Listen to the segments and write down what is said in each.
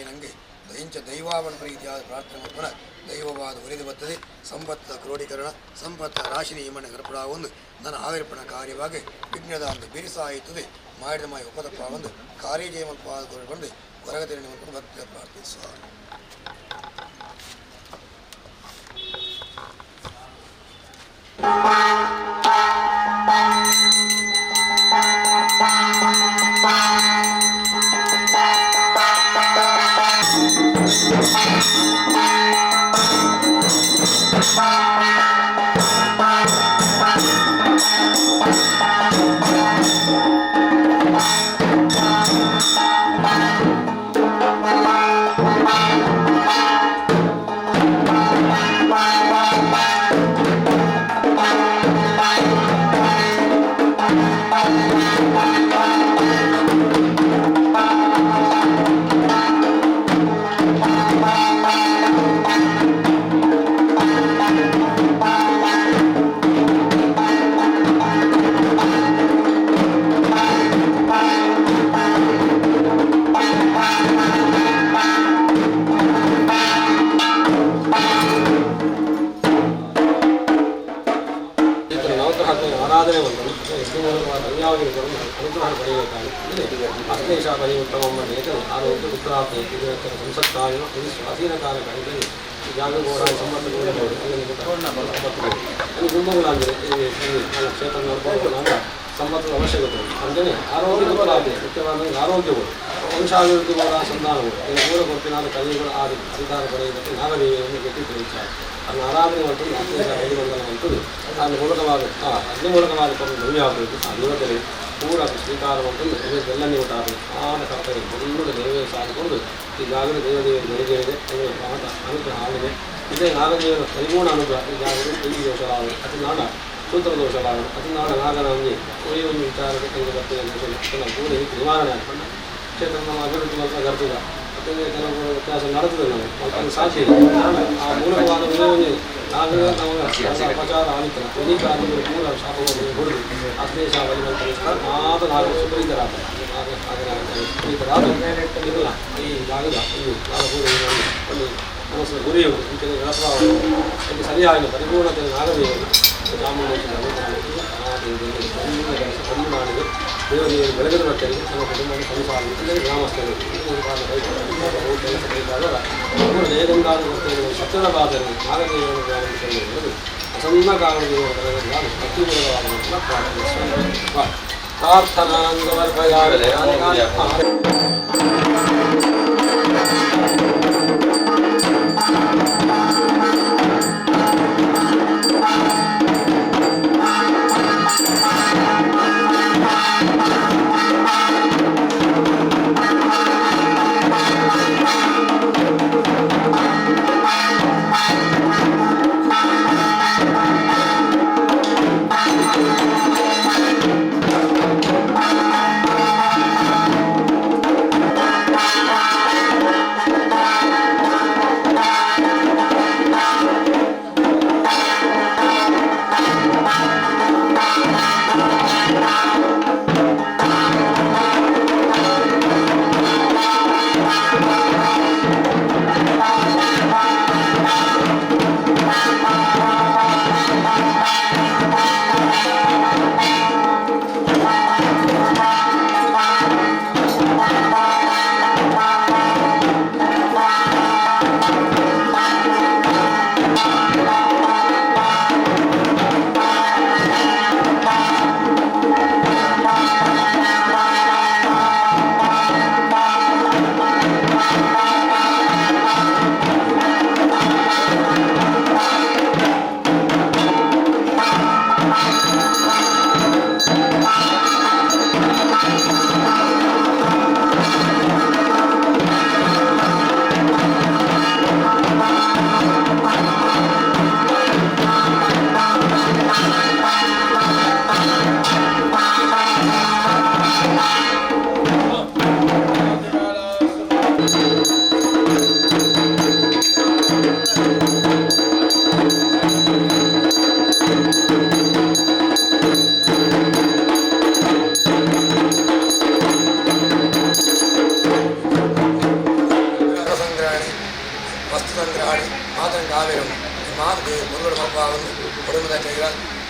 ನಂಗೆ ಇಂಚ ದೈವಾವನ ಪ್ರೀತಿಯಾದ ಪ್ರಾರ್ಥನೆ ಪುನಃ ದೈವವಾದ ಒಲಿದು ಬರ್ತದೆ. ಸಂಪತ್ತ ಕ್ರೋಢೀಕರಣ, ಸಂಪತ್ತ ರಾಶಿ ನಿಯಮನ ಗರ್ಪಡ ಒಂದು ನನ್ನ ಆವಿರ್ಪಣ ಕಾರ್ಯವಾಗಿ ವಿಘ್ನದ ಒಂದು ಬಿರಿಸಾಯುತ್ತದೆ ಮಾಡಿದ ಮಾಯ ಉಪದಪ್ಪ ಒಂದು ಕಾರ್ಯಜಯಮಲ್ಪಾದ ಬಂದು ಹೊರಗತಿಯನ್ನು ಭಕ್ತಿಯ ಪ್ರಾರ್ಥಿಸುವ. ಆರಾಧನೆ ಬಂದರು ಅನುಗ್ರಹ ಪಡೆಯಬೇಕಾಗಿ ಅಶ್ಲೇಷ ಬಲಿ ಉತ್ತಮ ಆರೋಗ್ಯ ಉತ್ತರಾಪ್ತಿ ಸಂಸತ್ತಾಯ ಇದು ಸ್ವಾಧೀನ ಕಾಲ ಕಡಿಮೆ ಜಾಗಗೋಡ ಸಂಬಂಧ ಗುಂಬುಗಳಾಗಿದೆ. ಕ್ಷೇತ್ರ ಸಂಪತ್ತಿನ ಅವಶ್ಯಕತೆ ಅಂದರೆ ಆರೋಗ್ಯ ಉತ್ತರಾಪ್ತಿ, ಮುಖ್ಯವಾದ ಆರೋಗ್ಯವು, ವಂಶಾಭಿವೃದ್ಧಿ ಕೂಡ, ಸಂತಾನವು ಮೂಲ ಕೊಪ್ಪಿನಾದ ಕಲಿಗಳು ಆದಿ ಅಧಿಕಾರ ಪಡೆಯುವುದಕ್ಕೆ ನಾಗದೇವಿಯನ್ನು ಗಟ್ಟಿ ತಿಳಿಯುತ್ತಾರೆ. ಅದನ್ನು ಆರಾಧನೆ ಮತ್ತು ಅಶ್ಲೇಷ ಬಲಿಬಂಧನ ಅದನ್ನು ಮೂಲಕವಾದ ಅಗ್ನಿ ಮೂಲಕವಾದ ಭವ್ಯ ಆಗಬೇಕು. ಆ ದೇವತೆಗೆ ಪೂರ ಸ್ವೀಕಾರ ಮತ್ತು ಎಲ್ಲ ನೀವು ಆದ ಕರ್ತವ್ಯ ಒಂದು ನೆರವೇರಿಸಾಡಿಕೊಂಡು ಈ ಜಾಗದ ದೇವದೇವರು ಬೆಳಗ್ಗೆಯಿದೆ ಮಾತ ಅನುಗ್ರಹ ಆಗಿದೆ. ಇದೇ ನಾಗದೇವರ ಪರಿಪೂರ್ಣ ಅನುಗ್ರಹ ಈ ಜಾಗದ ಈ ದೋಷವಾದ ಅದು ನಾಡ ಸೂತ್ರ ದೋಷವಾದ ಅದು ನಾಡ ನಾಗನ ಒಳ್ಳೆಯ ಒಂದು ವಿಚಾರದ ಕಂಡು ಬರ್ತದೆ ಪೂರ ನಿವಾರಣೆ ಆಗ್ಕೊಂಡು ಕ್ಷೇತ್ರ ನಮ್ಮ ಅಭಿವೃದ್ಧಿ ಮಾತ್ರ ಗರ್ತದ ಮತ್ತು ಕೆಲವು ವ್ಯತ್ಯಾಸ ನಡೆದಿದೆ. ನಾವು ಅದು ಸಾಧ್ಯ ಇದೆ. ಆ ಮೂಲಕವಾದ ಒಂದೇ ನಾಗ ನಮ್ಮ ಅಪಚಾರ ಆದಿತ್ತನ ಒಲಿಕಾದಿಗಳು ಪೂರ ಶಾಪವನ್ನು ಹೊಡೆದು ಅಶ್ಲೇಷ ಬಲಿಮಂತ್ರ ಮಾತ ನಾಗ ಸುಪ್ರೀತರಾದ ಸುಪ್ರೀತರಾದ ಇಲ್ಲ. ಈ ಜಾಗದ ಒಂದು ನಾಗಪೂರ ಒಂದು ಮನಸ್ಸಿನ ಗುರಿಯು ಇಂಚಿನ ಅದಕ್ಕೆ ಸರಿಯಾಗಿ ಪರಿಪೂರ್ಣತೆ ನಾಗದೇವರು ಚಾಮುಂಡೇಶ್ವರಿ ಅನುಗ್ರಹ ಮಾಡಿದೆ. ದೇವದೇವರು ಬೆಳಗಿನ ಮಟ್ಟದಲ್ಲಿ ನಮ್ಮ ಕುಟುಂಬ ಸಂಸಾರ ಅಂದರೆ ಗ್ರಾಮಸ್ಥರು ಕೆಲಸ ಬೇಕಾದ ಜಯಗಂಗಾದ ಸತ್ಯದ ಬಾಧನೆ ನಾಗದೇವರ ಗ್ರಾಮಸ್ಥರು ಪ್ರಸನ್ನ ಕಾರಣದೇವರ ಅತ್ಯುನ್ನತವಾದ ಪ್ರಾರ್ಥನಾಂಗವರ್ಪಯಾಮಿ.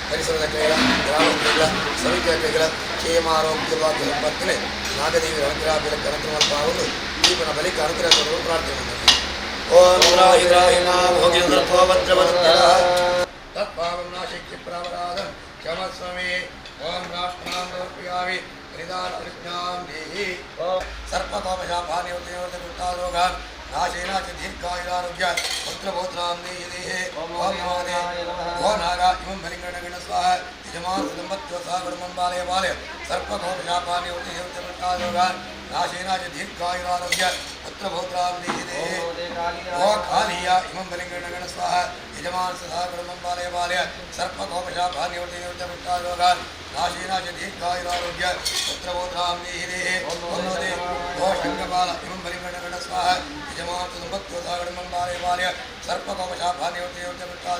ಪರಿಸರದ ಕೈಲ ಗ್ರಾಮಸ್ಥರ ಸಮಿತಿಯ ಕೈಗಳ ಕ್ಷೇಮ ಆರೋಗ್ಯ ಭಾಗ್ಯ ಸಂಪತ್ತಿನ ನಾಗದೇವಿ ಅನುಗ್ರಹ ಬೆಳಕು ಅನುಗ್ರಹ ಮಲ್ಪಾವುದು ದೀಪನ ಬಲಿಕ ಅನುಗ್ರಹ ಕೊಡಲು ಪ್ರಾರ್ಥನೆ ಮಾಡ್ತೇವೆ. ಓಂ ರಾಹಿ ರಾಹಿ ತತ್ಪಾವಂ ನಾಶಿಕ್ಷಿ ಪ್ರಾವರಾಧಂ ಕ್ಷಮಸ್ವಮಿ. ಓಂ ರಾಷ್ಟ್ರಾಂ ಸಮರ್ಪಯಾಮಿ ಪರಿದಾನ ಅನುಜ್ಞಾಂ ದೇಹಿ. ಸರ್ಪಕೋಪಶಾಪಾನಿವೃತ್ತಿನಿವೃತ್ತಿ ರೋಗಾನ್ ನಾಶೇನಾಚ ದೀರ್ಘಾಯುರಾರೋಗ್ಯ ಪುತ್ರಪೌತ್ರಾಂ ದೇಹಿ ದೇಹಿ. ಓಂ ನಮೋ ಓ ನಾಗ ಇಮಂ ಬಲಿಂಗಣಗಣ ಸ್ವಾಹ ಯಜಮಾನ ದಂಪತ್ಯೋ ಸಹ ಕುಟುಂಬಂ ಬಾಲಯ ಬಾಲಯ ಸರ್ಪಕೋಪಶಾಪಾನಿವೃತ್ತಿ ರೋಗಾನ್ ನಾಶೇನಾಚ ದೀರ್ಘಾಯುರಾರೋಗ್ಯ ಪುತ್ರಪೌತ್ರಾಂ ದೇಹಿ ದೇಹಿ. ಓ ಕಾಲಿಯ ಇಮಂ ಬಲಿಂಗಣಗಣ ಸ್ವಾಹ ಯಜಮಾನ ಸದಾ ಕುಟುಂಬಂ ಬಾಲಯ ಬಾಲಯ ಸರ್ಪಕೋಪಶಾಪಾನಿವೃತ್ತಿ ರೋಗಾನ್ ನಾಶೇನಾಚ ದೀರ್ಘಾಯುರಾರೋಗ್ಯ ಪುತ್ರಪೌತ್ರಾಂ ದೇಹಿ ದೇಹಿ. ಓಂ ನಮೋ ಓ ಶಂಕಪಾಲ ಇಮಂ ಬಲಿಂಗಣಗಣ ಸ್ವಾಹ ಯಜಮಾನ ದಂಪತ್ಯೋ ಸಹ ಕುಟುಂಬಂ ಬಾಲಯ ಬಾಲಯ ಸರ್ಪಕೋಪಶಾಪಾನಿವೃತ್ತಿ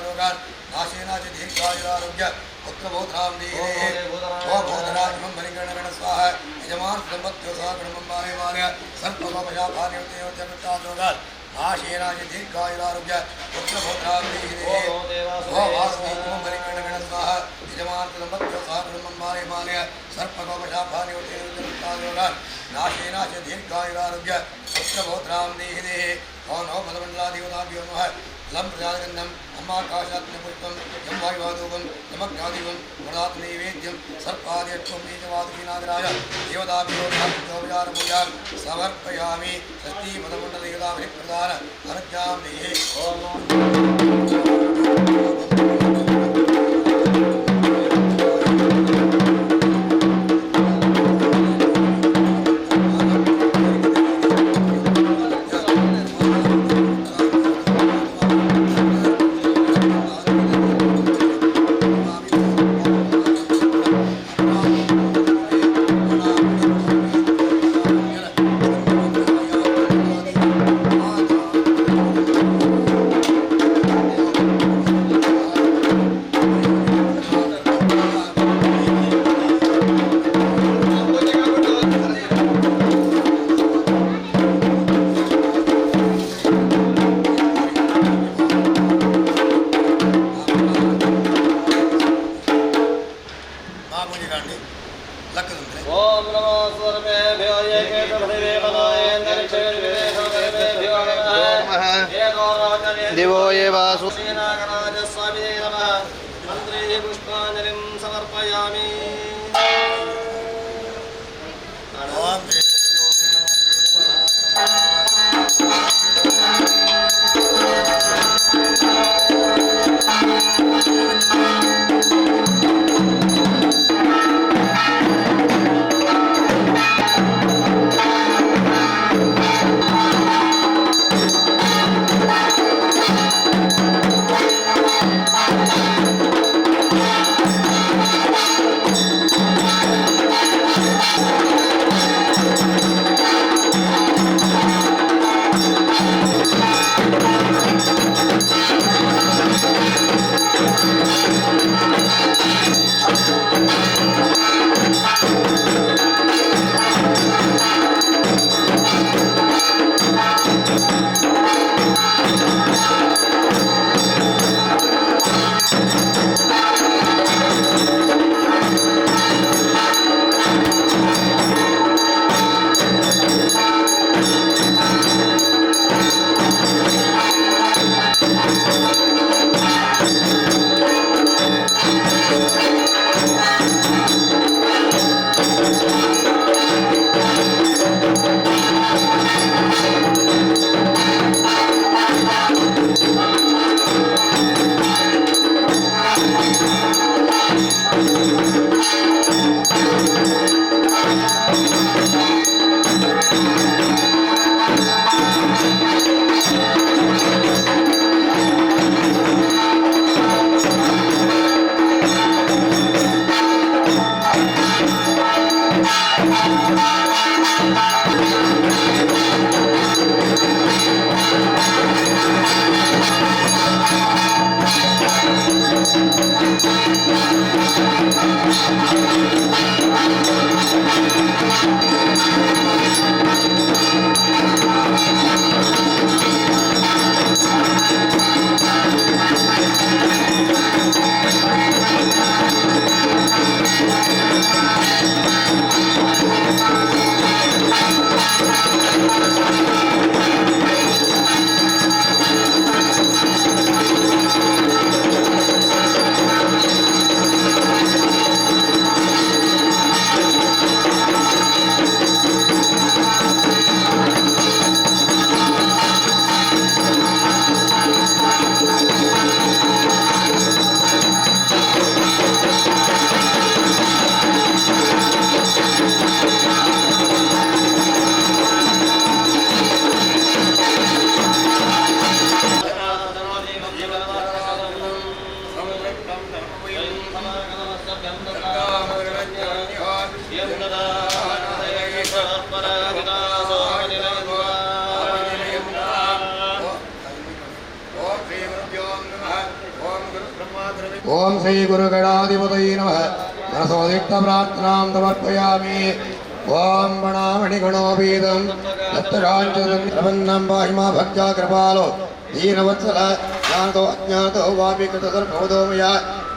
ರೋಗಾನ್ ನಾಶೇನಾಚ ದೀರ್ಘಾಯುರಾರೋಗ್ಯ ಪುತ್ರಪೌತ್ರಾಂ ದೇಹಿ ದೇಹಿ. ಓ ಭೂಧರ ಇಮಂ ಬಲಿಂಗಣಗಣ ಸ್ವಾಹ ಯಜಮಾನ ದಂಪತ್ಯೋ ಸಹ ಕುಟುಂಬಂ ಬಾಲಯ ಬಾಲಯ ಸರ್ಪಕೋಪಶಾಪಾನಿವೃತ್ತಿ ರೋಗಾನ್ ನಾಶೇನಾಚ ದೀರ್ಘಾಯುರಾರೋಗ್ಯ ಪುತ್ರಪೌತ್ರಾಂ ದೇಹಿ ದೇಹಿ. ಓ ವಾಸುದೇವ ಇಮಂ ಬಲಿಂಗಣಗಣ ಸ್ವಾಹ ಯಜಮಾನ ದಂಪತ್ಯೋ ಸಹ ಕುಟುಂಬಂ ಬಾಲಯ ಬಾಲಯ ಸರ್ಪಕೋಪಶಾಪಾನಿವೃತ್ತಿ ರೋಗಾನ್ ನಾಶೇನಾಚ ದೀರ್ಘಾಯುರಾರೋಗ್ಯ ಪುತ್ರಪೌತ್ರಾಂ ದೇಹಿ ದೇಹಿ. ಓಂ ನಮೋ ಬಲಮಂಡಲಾದೇವತಾಭ್ಯೋ ನಮಃ. ಫಲಂ ಪ್ರಜಾಗಂಧಂ ಅಮ್ಮಾಕಾಶಾತ್ಮ ಪುಷ್ಪಂ ಯಂ ವಾಯುವಾದೂಪಂ ಯಮಜ್ಞಾದೀಪಂ ವರದಾತ್ ನೈವೇದ್ಯಂ ಸರ್ಪಾದ್ಯತ್ವಂ ಈಶವಾದುಕೀನಾಗರಾಜ ದೇವತಾಭ್ಯೋ ನಮಃ ಪೂಜಾಂ ಸಮರ್ಪಯಾಮಿ. ಷಷ್ಠೀ ಪದಮಂಡಲ ದೇವತಾಭಿಪ್ರದಾನ ಅನುಜ್ಞಾಂ ದೇಹಿ. ಮಹಾಪೂಜೆಗಾಂಡಿ ಲಕ್ಕದಂದ್ರೆ. ಓಂ ನಮೋ ಸರ್ವೇಭ್ಯೋ ದಿವೋ ಯೇ ವಾಸು ಶ್ರೀನಾಗರಾಜಸ್ವಾಮಿನೇ ನಮಃ. ಮಂತ್ರೀ ಪುಷ್ಪಾಂಜಲಿಂ ಸಮರ್ಪಯಾಮಿ. ಓಂ ಓಂ ಶ್ರೀ ಗುರುಗಣಾಧಿಪತಯೇ ನಮಃ. ಮನಸೋದಿಕ್ತ ಪ್ರಾರ್ಥನಾಂ ಸಮರ್ಪಯಾಮಿ. ಓಂ ಮಣಾಮಣಿಗಣೋಪೀತಂ ದತ್ತರಾಂಚದಂ ಪಾಹಿ ಮಾ ಭಕ್ತ್ಯಾ ಕೃಪಾಲೋ ದೀನವತ್ಸಲ. ಜ್ಞಾನತೋ ಅಜ್ಞಾನತೋ ವಾಪಿ ಕೃತಸರ್ಭವತೋ ಮಯಾ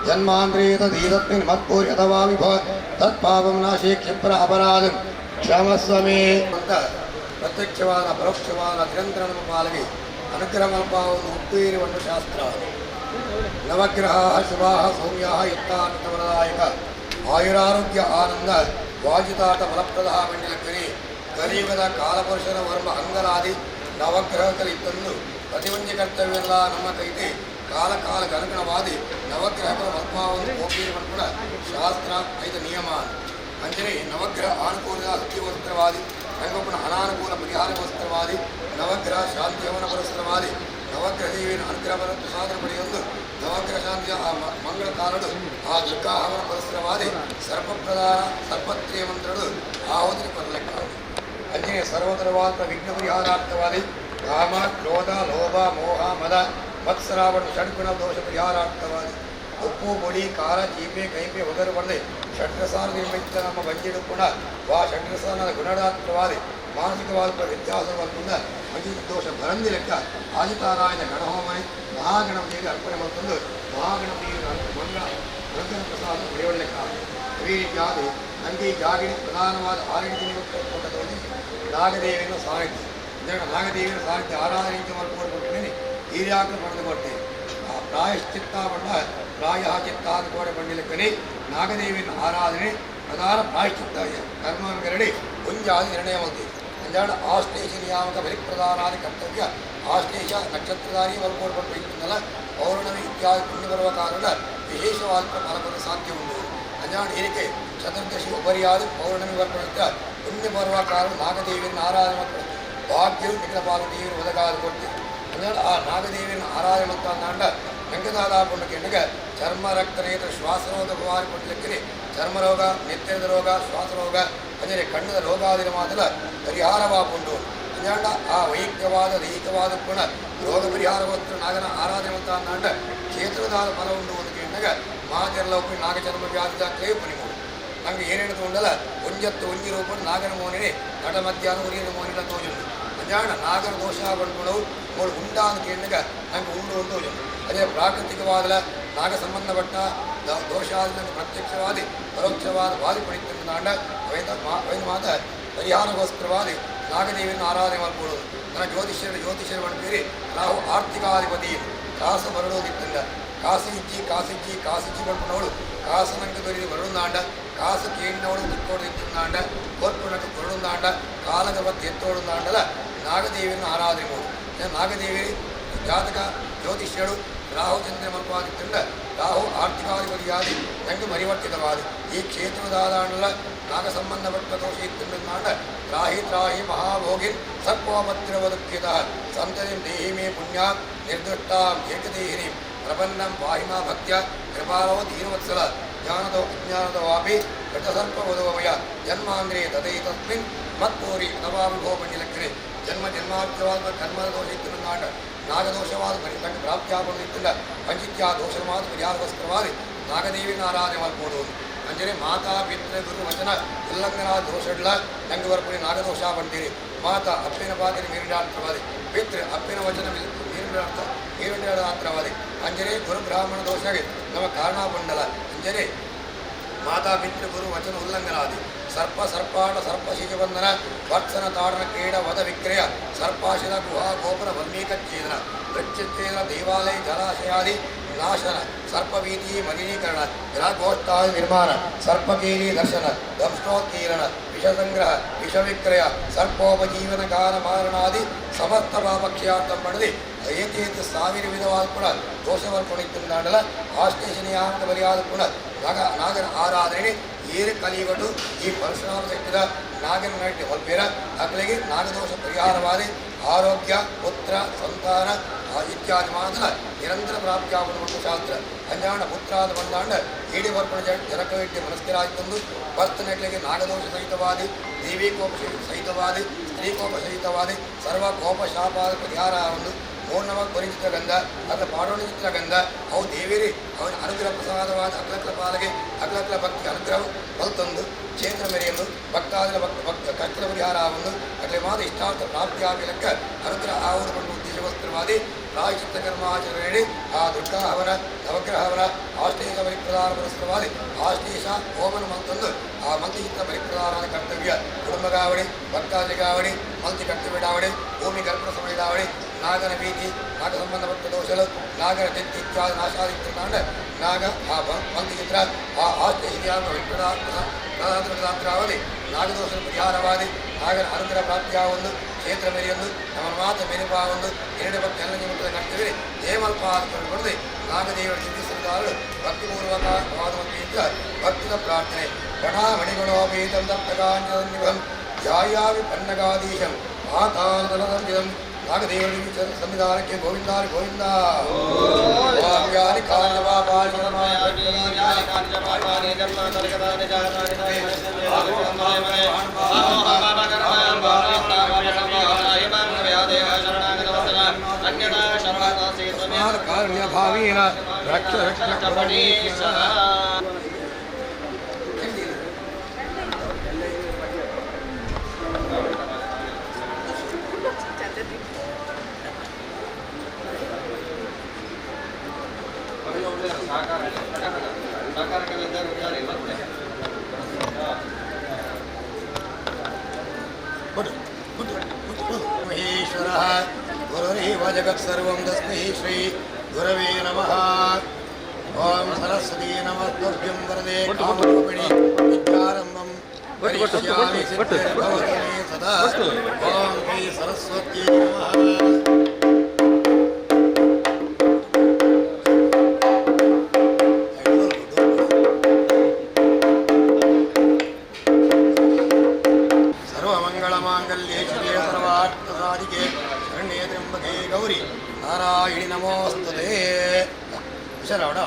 ಜನ್ಮಾಂತ್ರೇತದೀತಸ್ಮಿನ್ ಮತ್ಪೂರಿ ಅಥವಾ ವಿಭೋ ತತ್ಪಾಪಂ ನಾಶೇ ಕ್ಷಿಪ್ರ ಅಪರಾಧಂ ಕ್ಷಮಸ್ವ ಮೇ. ಅಂತ ಪ್ರತ್ಯಕ್ಷವಾದ ಪರೋಕ್ಷವಾದ ನಿರಂತರ ನಮ್ಮ ಪಾಲಿಗೆ ಅನುಗ್ರಹ ಮಲ್ಪಾವನ್ನು ಹುಟ್ಟುವ ಶಾಸ್ತ್ರ. ನವಗ್ರಹ ಶುಭಾ ಸೌಮ್ಯ ಯುಕ್ತಾರ್ಥವರದಾಯಕ ಆಯುರಾರೋಗ್ಯ ಆನಂದ ವಾಜಿತಾತ ಫಲಪ್ರದ ಮಂಡಲಕ್ಕರಿ. ಕಲಿಯುಗದ ಕಾಲಪುರುಷನ ವರ್ಮ ಅಂಗರಾದಿ ನವಗ್ರಹಗಳಿತ್ತಂದು ಪ್ರತಿಯೊಂದು ಕರ್ತವ್ಯಲ್ಲ ನಮ್ಮ ಕೈತೆ ಕಾಲ ಕಾಲಕ್ಕೆ ಅನುಗುಣವಾದಿ ನವಗ್ರಹಗಳ ಮಲ್ಪಾವನ್ನು ಕೂಡ ಶಾಸ್ತ್ರ ಐದು ನಿಯಮ. ಅಂಜನೆ ನವಗ್ರಹ ಅನುಕೂಲ ಸತ್ಯವಸ್ತ್ರವಾದಿ ರಂಗೊಬ್ಬನ ಅನಾನುಕೂಲ ಪರಿಹಾರಗೋಸ್ಕರವಾದಿ ನವಗ್ರಹ ಶಾಂತಿ ಹವನ ಪುರಸ್ಕರವಾದಿ ನವಗ್ರಹ ದೇವಿನ ಅನುಗ್ರಹ ಪ್ರಸಾದ ಪಡೆಯೊಂದು ನವಗ್ರಹ ಶಾಂತಿಯ ಆ ಮಂಗಳ ಕಾಲಡು ಆ ದುರ್ಗಾ ಹವನ ಪುರಸ್ಕರವಾದಿ ಸರ್ಪಪ್ರಧಾನ ಸರ್ಪತ್ರಿಯ ಮಂತ್ರಡು ಆಹುತಿ ಪರಲೆಕ್ಕ. ಅಂಜನೆ ಸರ್ವತರವಾದ ವಿಘ್ನ ಪರಿಹಾರಾರ್ಥವಾದಿ ಕಾಮ ಕ್ರೋಧ ಲೋಭ ಮೋಹ ಮದ ಮತ್ಸರಾವಣ ಷಡ್ಗುಣ ದೋಷ ಪರಿಹಾರಾರ್ಥವಾದಿ ಉಪ್ಪು ಪುಳಿ ಖಾರ ಚೀಪೆ ಕೈಪೆ ಒಗರು ಬರದೆ ಷಡ್ರಸಾರ ನಿರ್ಮಿತ ನಮ್ಮ ಬಂಜಿಡು ಕೂಡ ವಾ ಷಡ್ರಸಾನ ಗುಣಾರ್ಥವಾದಿ ಮಾನಸಿಕವಾದ ವ್ಯತ್ಯಾಸ ಬಂದ ಮಂಜಿತ ದೋಷ ಬರಂದಿ ಲೆಕ್ಕ ಆದಿತಾರಾಯಣ ಗಣಹೋಮನೆ ಮಹಾಗಣಪತಿಗೆ ಅರ್ಪಣೆ ಮತ್ತೊಂದು ಮಹಾಗಣಪತಿಗೆ ಮಂಗಳ ರುದ್ರ ಪ್ರಸಾದ ಪಡೆಯೊಳ್ಳೆಕ್ಕ. ಈ ರೀತಿಯಾದ ನಂಗೆ ಈ ಜಾಗಿಣಿ ಪ್ರಧಾನವಾದ ಆರಡಿ ಕೊಟ್ಟದಲ್ಲಿ ನಾಗದೇವಿನ ಸಾಹಿತ್ಯ ಅಂದರೆ ನಾಗದೇವಿನ ಸಾಹಿತ್ಯ ಆರಾಧನೆ ಮಾಡ್ಕೊಂಡು ಹೀರ್ಯಾಕಲು ಪಡೆದು ಕೊಟ್ಟೆ. ಆ ಪ್ರಾಯಶ್ಚಿತ್ತ ಬಣ್ಣ ಪ್ರಾಯ ಚಿತ್ತ ಅಂತ ಕೋಡೆ ಬಂಡಿಲಕ್ಕನೆ ನಾಗದೇವಿನ ಆರಾಧನೆ ಪ್ರಧಾನ ಪ್ರಾಯಶ್ಚಿತ್ತ ಕರ್ಮಗರಡಿ ಒಂಜಾದಿ ನಿರ್ಣಯ ಮಾಡ್ತೀವಿ. ಅಂಜಾಡ ಆಶ್ಲೇಷ ನಿಯಾಮಕ ಬಲಿಪ್ರಧಾನಾದಿ ಕರ್ತವ್ಯ ಆಶ್ಲೇಷ ನಕ್ಷತ್ರಧಾರಿ ಮಲ್ಕೋಡ್ಕೊಂಡು ಇರ್ತದಲ್ಲ ಪೌರ್ಣಮಿ ಇತ್ಯಾದಿ ಪುಣ್ಯ ಬರುವ ಕಾರಣ ವಿಶೇಷವಾದ ಫಲವನ್ನು ಸಾಧ್ಯ ಉಂಟು. ಅಂಜಾಡ ಹೀರಿಕೆ ಚತುರ್ದಶಿ ಉಪರಿಯಾದ ಪೌರ್ಣಮಿ ಬರ್ಪಣಕ್ಕೆ ಪುಣ್ಯ ಬರುವ ಕಾರಣ ನಾಗದೇವಿನ ಆರಾಧನೆ ಮತ್ತು ಭಾಗ್ಯವು ನಿಖಿಲ ದೇವಿನ ಒದಗಾದ ಕೊಡ್ತೀವಿ. ಅಂಜಾಡ ಆ ನಾಗದೇವಿನ ಆರಾಧನೆ ಮತ್ತು ಅಂದಾಂಡ ರಂಗದಾದ ಚರ್ಮ ರಕ್ತ ನೇತ್ರ ಶ್ವಾಸರೋಗ ಭವಾನಿ ಕೊಟ್ಟಲಿಕ್ಕೆ ಚರ್ಮರೋಗ ನೆತ್ತಿರದ ರೋಗ ಶ್ವಾಸರೋಗ ಅಂದರೆ ಕಣ್ಣದ ರೋಗಾದಿನ ಮಾತ್ರ ಪರಿಹಾರವಾಪುಂಡು. ಅಂಜಾಂಡ ಆ ವೈಯಕ್ತಿಕವಾದ ದೈಹಿಕವಾದ ಕೂಡ ರೋಗ ಪರಿಹಾರಗೋಸ್ಕರ ನಾಗನ ಆರಾಧನೆ ಅಂತ ಅಂದಾಂಡ ಕ್ಷೇತ್ರದಾದ ಫಲ ಉಂಡು ಅಂತ ಕೇಳಿದಾಗ ಮಾತೆಲ್ಲ ಒಪ್ಪಿ ನಾಗಚರ್ಮ ವ್ಯಾಧಿ ದಾಖಲೆ ಪನಿಮೂಡು. ನಂಗೆ ಏನೇನು ತಗೊಂಡಲ್ಲ ಒಂಜತ್ತು ಒಂಜಿ ರೂಪ ನಾಗನ ಮೋನಿನೇ ನಟ ಮಧ್ಯಾಹ್ನ ಉರಿಯನ ಮೋನಿನ ತೋಜುಂಡು. ಅಂಜಾಂಡ ನಾಗನ ದೋಷ ಬಂದ್ಕೊಡವು ಮೂಳು ಉಂಡ ಅಂತ ಕೇಳಿದಾಗ ನಂಗೆ ಉಂಡು ಅಂತ ತೋಜುಂಡು. ಅದೇ ಪ್ರಾಕೃತಿಕವಾದ ನಾಗ ಸಂಬಂಧಪಟ್ಟ ದೋಷಾದಿ ನಂಗೆ ಪ್ರತ್ಯಕ್ಷವಾದಿ ಪರೋಕ್ಷವಾದ ವಾದಿ ಪಡಿತಂಡ ವೈದ ಮಾತ ಪರಿಹಾರಗೋಸ್ಕರವಾದಿ ನಾಗದೇವಿನ ಆರಾಧನೆ ಮಾಡ್ಕೊಳ್ಳೋದು. ನನ್ನ ಜ್ಯೋತಿಷ್ಯರು ಜ್ಯೋತಿಷ್ಯರು ಮಾಡ್ತೀರಿ ನಾವು ಆರ್ಥಿಕಾಧಿಪತಿ ಕಾಸು ಬರಡೋದಿತ್ತಂಡ ಕಾಸು ಇಜ್ಜಿ ಕಾಸಿಜ್ಜಿ ಕಾಸಿಜ್ಜಿ ಪಡ್ಕೊಂಡವಳು ಕಾಸು ನಂಗೆ ದೊರೆದು ಬರಡುಂದಾಂಡ ಕಾಸು ಕೇಳಿನವಳು ತಿಕ್ಕೋಡು ಕೋರ್ಪುಣಕ್ಕೆ ಕೊರಡುಂದಾಂಡ ಕಾಲಗವತ್ತು ಎತ್ತೋಡುಂದಾಂಡಲ ನಾಗದೇವಿಯನ್ನು ಆರಾಧನೆ ಮಾಡು. ನಾಗದೇವಿ ಜಾತಕ ಜ್ಯೋತಿಷ್ಯರು ರಾಹುಚಂದ್ರ ಮಲ್ಪಾದಿತ್ತಂಡ ರಾಹು ಆರ್ಥಿಕಾಧಿಪತಿಯಾದಿ ನಂಗೆ ಪರಿವರ್ತಿತವಾದಿ ಈ ಕ್ಷೇತ್ರದಾದಾಂಡಲ ನಾಗ ಸಂಬಂಧಪಟ್ಟ ದೋಷ ಇತ್ತಂಡ ತ್ರಾಹಿ ತ್ರಾಹಿ ಮಹಾಭೋಗಿನ್ ಸರ್ಪೋಪದ್ರವದುಃಖಿತ ಸಂತತಿಂ ದೇಹಿ ಮೇ ಪುಣ್ಯಾಂ ನಿರ್ದುಷ್ಟಾಂ ಏಕದೇಹಿನೀಂ ಪ್ರಪನ್ನಂ ಪಾಹಿಮಾ ಭಕ್ತ್ಯ ಕೃಪಾಲೋ ದೀನವತ್ಸಲ ಜ್ಞಾನದೋ ಅಜ್ಞಾನದೋ ವಾಪಿ ಕೃತಸರ್ಪವಧೋಮಯ ಜನ್ಮಾಂದ್ರೇ ತದೈತಸ್ಮಿನ್ ಮತ್ಪೂರಿ ಅಥವಾ ವಿಭೋ ಪಂಡಿಲಕ್ಕರೆ ಜನ್ಮ ಜನ್ಮಾರ್ಥವಾದ ಕರ್ಮದ ದೋಷ ಇತ್ತು ನಾಗದೋಷವಾದ ಪರಿತಂಗ ಪ್ರಾಪ್ತಿಯಾಗೊಂಡಿತ್ತಿಲ್ಲ ಪಂಚಿತ್ಯ ದೋಷವಾದ ಪರಿಹಾರಗೋಸ್ಕರವಾದ ನಾಗದೇವಿನ ಆರಾಧನೆ ಮಾಡ್ಕೊಡುವುದು. ಅಂಜನೆ ಮಾತಾ ಪಿತೃ ಗುರು ವಚನ ಉಲ್ಲಂಘನಾ ದೋಷಡ್ಲ ನಂಗೆ ಬರ್ಪುಡಿ ನಾಗದೋಷ ಬಂದಿರಿ. ಮಾತಾ ಅಪ್ಪಿನ ಪಾತ್ರೆ ಮೀರಿಡಾರ್ಥವಾದಿ ಪಿತೃ ಅಪ್ಪಿನ ವಚನ ಮೀರಿಡಾರ್ಥ ಮೀರಿಡಾರ್ಥವಾದಿ ಅಂಜನೆ ಗುರು ಬ್ರಾಹ್ಮಣ ದೋಷಗೆ ನಮ್ಮ ಕಾರಣ ಬಂಡಲ. ಅಂಜನೆ ಮಾತಾ ಪಿತೃ ಗುರು ವಚನ ಉಲ್ಲಂಘನಾದಿ ಸರ್ಪ ಸರ್ಪಾಟ ಸರ್ಪ ಶಿಶುಬಂಧನ ವತ್ಸನ ತಾಡನ ಕ್ರೀಡ ವಧ ವಿಕ್ರಯ ಸರ್ಪಾಶಿನ ಗುಹಾ ಗೋಪುರ ವಲ್ಮೀಕಚ್ಛೇದನ ವೃಕ್ಷಚ್ಛೇದನ ದೇವಾಲಯ ಜಲಾಶಯಾದಿ ನಾಶನ ಸರ್ಪಭೀತಿ ಮಲಿನೀಕರಣ ಗ್ರಹಗೋಷ್ಠಾದಿ ನಿರ್ಮಾಣ ಸರ್ಪಕೇಲಿ ದರ್ಶನ ದಂಷ್ಟೋತ್ಕೀರ್ಣ ವಿಷಸಂಗ್ರಹ ವಿಷವಿಕ್ರಯ ಸರ್ಪೋಪಜೀವನ ಗಾನ ಮಾರಣಾದಿ ಸಮಸ್ತ ಪಾಪಕ್ಷಯಾರ್ಥಂ ಪಡೆದು ಏತೇತ ಸಾವಿರ ವಿಧವಾದ ಕೂಡ ದೋಷವರ್ಪಣಿತ್ತಂದಾಂಡಲ ಆಶ್ಲೇಷಣೀಯಾಂತ ಬಲಿಯಾದ ಕೂಡ ನಾಗನ ಆರಾಧನೆ ಏರು ಕಲಿಯುಗಟು ಈ ಪರಶುರಾಮ ಶಕ್ತಿದ ನಾಗನ ನಟಿ ಹೊಲ್ಪೇರ ಅಕಲಿಗೆ ನಾಗದೋಷ ಪರಿಹಾರವಾದಿ ಆರೋಗ್ಯ ಪುತ್ರ ಸಂತಾನ ಇತ್ಯಾದಿ ಮಾತ್ರ ನಿರಂತರ ಪ್ರಾಪ್ತಿಯಾಗುವ ಶಾಸ್ತ್ರ ಅಂಜಾಣ ಪುತ್ರಾದ ಬಂದಾಂಡ ಏಡಿ ವರ್ಪಣ ಜನಕ ಇಟ್ಟಿ ಮನಸ್ಕರಾಗಿ ಭರ್ತನೆಗಳಿಗೆ ನಾಗದೋಷ ಸಹಿತವಾದಿ ದೇವಿ ಕೋಪ ಸಹಿತವಾದಿ ಸ್ತ್ರೀಕೋಪ ಸಹಿತವಾದಿ ಸರ್ವ ಕೋಪ ಶಾಪಾದ ಪರಿಹಾರ ಒಂದು ಓರ್ಣವ ಕೊರಿ ಚಿತ್ರಗಂಧ ಅದರ ಪಾಡೋಣ ಚಿತ್ರಗಂಧ ಅವು ದೇವಿರಿ ಅವನ ಅನುಗ್ರಹ ಪ್ರಸಾದವಾದ ಅಗ್ಲಕ್ಲ ಪಾಲಗೆ ಅಗ್ಲಕ್ಲ ಭಕ್ತಿ ಅನುಗ್ರಹ ಬಲ್ತಂದು ಕ್ಷೇತ್ರ ಮೆರೆಯಲು ಭಕ್ತಾದಿನ ಭಕ್ತ ಭಕ್ತ ಕಷ್ಟದ ಪರಿಹಾರ ಒಂದು ಅಗಲೆ ಮಾದ ಇಷ್ಟಾರ್ಥ ಪ್ರಾಪ್ತಿಯಾಗಿ ಲೆಕ್ಕ ಅನುಗ್ರಹ ಆವುದು ಪಂಡು ಉದ್ದೇಶವಸ್ತ್ರವಾದಿ ಪ್ರಾಯಶ್ಚಿತ್ತ ಕರ್ಮಾಚರಣೆ ಆ ದುರ್ಗಾ ಹವನ ನವಗ್ರಹ ಹವನ ಆಶ್ಲೇಷ ಬಲಿಪ್ರದಾನ ಪುರಸ್ಕರವಾದಿ ಆಶ್ಲೇಷ ಹೋಮನ ಮಂತಂದು ಆ ಮಂತ್ರಿಚಿತ್ರ ಬಲಿಪ್ರದಾನದ ಕರ್ತವ್ಯ ಕುಟುಂಬಗಾವಡಿ ಭಕ್ತಾದಿಗಾವಡಿ ಮಂತ್ರಿ ಕರ್ತವ್ಯಡಾವಡಿ ಭೂಮಿ ಗರ್ಭ ಸಮಯದಾವಡಿ ನಾಗನ ಭೀತಿ ನಾಗ ಸಂಬಂಧಪಟ್ಟ ದೋಷಗಳು ನಾಗರ ತೆತ್ತಿ ಇತ್ಯಾದಿ ನಾಶಾದಿತ್ಯ ನಾಗ ಆ ಮಂತ್ರಿಚಿತ್ರ ಆ ಆಶ್ಲೇಷ ಪ್ರದಾತ್ರಾವಧಿ ನಾಗದೋಷ ಪರಿಹಾರವಾದಿ ನಾಗರ ಅನುಗ್ರಹ ಪ್ರಾಪ್ತಿಯಾವೊಂದು ಕ್ಷೇತ್ರ ಮೇರೆಯೊಂದು ನಮ್ಮ ಮಾತ ಮೇರೆಪಾವೊಂದು ಎರಡು ಭಕ್ತಿ ಎಲ್ಲ ನಿಮಿತ್ತದ ಕರ್ತವ್ಯ ದೇವಲ್ಪಾದ ನಾಗದೇವರ ಸಿದ್ಧಿಸಿದಾರರು ಭಕ್ತಿಪೂರ್ವಕವಾದ ಭಕ್ತಿದ ಪ್ರಾರ್ಥನೆ ಗಣಾಮಣಿಗುಣೋಪೇತಂ ತಪ್ತಕಾಂಚನಿಭಂ ಧ್ಯಾಯಾಮಿ ಪನ್ನಗಾಧೀಶಂ ಪಾತಾಳದಲದಂಬಿದಂ ನಾಗದೇವರ ಸನ್ನಿಧಾನಕ್ಕೆ ಗೋವಿಂದ ಗೋವಿಂದ ಓಂ ಯಾನಿ ಕಾರಣ್ಯಭಾವೇನ ರಕ್ಷ ರಕ್ಷ ಪರಮೇಶ್ವರ. महेश्वरः गुरुरेव जगत्सर्वं तस्मै श्री गुरवे नमः। ॐ सरस्वती नमस्तुभ्यं वरदे कामरूपिणि विद्यारम्भं करिष्यामि सिद्धिर्भवतु मे सदा। ॐ श्री सरस्वत्यै नमः। ಸರ್ವಮಂಗಳಮಾಂಗಲ್ಯೆ ಶಿವೆ ಸರ್ವಾರ್ಥಸಾಧಿಕೆ ಶರಣ್ಯೇ ತ್ರ್ಯಂಬಕೆ ಗೌರಿ ನಾರಾಯಣಿ ನಮೋಸ್ತುತೆ. ಹುಷಾರಾವಡ.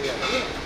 ಸರಿಯಾಗಿ.